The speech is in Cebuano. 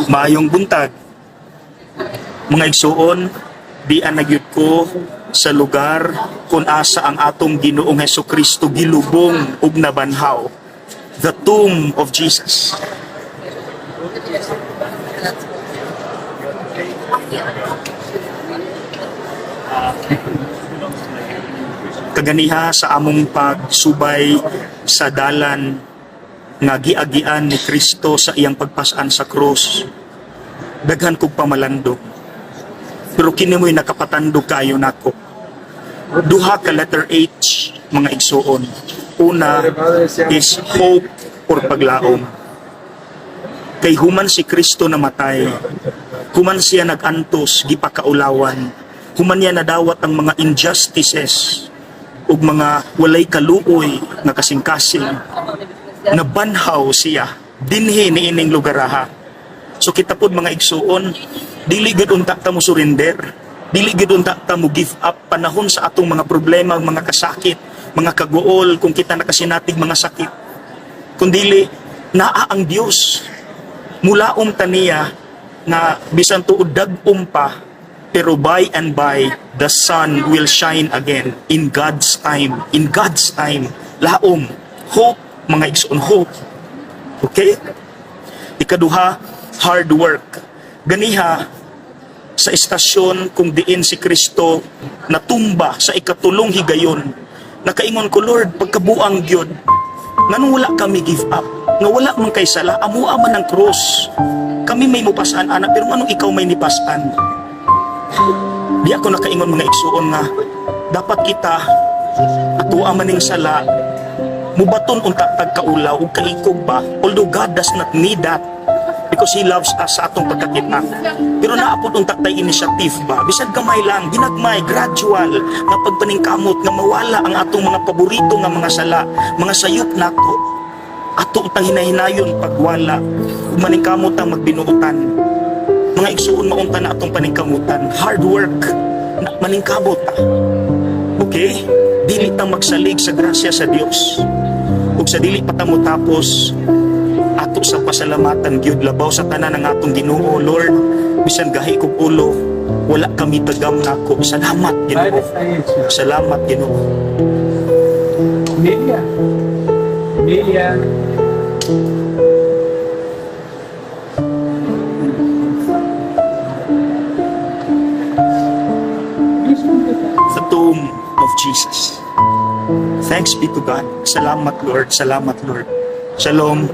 Maayong buntag. Mga igsuon, dian na gyud ko sa lugar kung asa ang atong Ginoong Hesus Kristo gilubong ug nabanhaw. The tomb of Jesus. Kaganiha sa among pagsubay sa dalan nga giagian ni Kristo sa iyang pagpasan sa krus, daghan kog pamalandong. Pero kini mo'y nakapatandog kaayo nako. Duha ka letter H, mga igsuon. Una is hope or paglaom. Kay human si Kristo namatay, human siya nag-antos, gipakaulawan, human niya nadawat ang mga injustices ug mga walay kaluoy nga kasing-kasing, nabanhaw siya dinhi niining lugaraha. So kita pod, mga igsuon, dili gud unta ta mo surrender, dili gud unta ta mo give up panahon sa atong mga problema, mga kasakit, mga kaguol, kung kita nakasinatig mga sakit. Kundili naa ang Dios. Mulaom ta niya nga bisan tuod dag-om pa, pero by and by the sun will shine again in God's time, in God's time. Laom, hope, mga igsoon, hope. Okay? Ikaduha, hard work. Ganiha sa istasyon kung diin si Kristo natumba sa ikatulong higayon, nakaingon ko, "Lord, pagkabuang gyud, nganong wala kami give up? Nga wala man kay sala, amua man ang krus. Kami may mupasan ana, pero nganong ikaw may nipasan?" Di ako nakaingon, mga igsuon, nga dapat kita atua maning sala, mubaton unta tag kaulaw ug kaikog ba, although God does not need that because He loves us sa atong pagkakita. Pero naa pod unta tay initiative ba, bisan gamay lang, ginagmay, gradual nga pagpaningkamot nga mawala ang atong mga paborito nga mga sala, mga sayop nato. Ato untang hinahinayon pagwala ug maningkamot ang magbinuotan. Mga igsuon, maunta na atong paningkamutan, hard work na, maningkamot ta. Okay, dili ta magsalig sa grasya sa Dios. Ug sa dili pa ta mo tapos, ato sa pasalamatan gyud labaw sa tanan ang atong Ginoo. Lord, bisan gahi kog ulo, wala kami tagam nako. Salamat, Ginoo. Salamat, Ginoo. Emilia. Emilia. The tomb of Jesus. Thanks be to God. Salamat, Lord. Salamat, Lord. Shalom.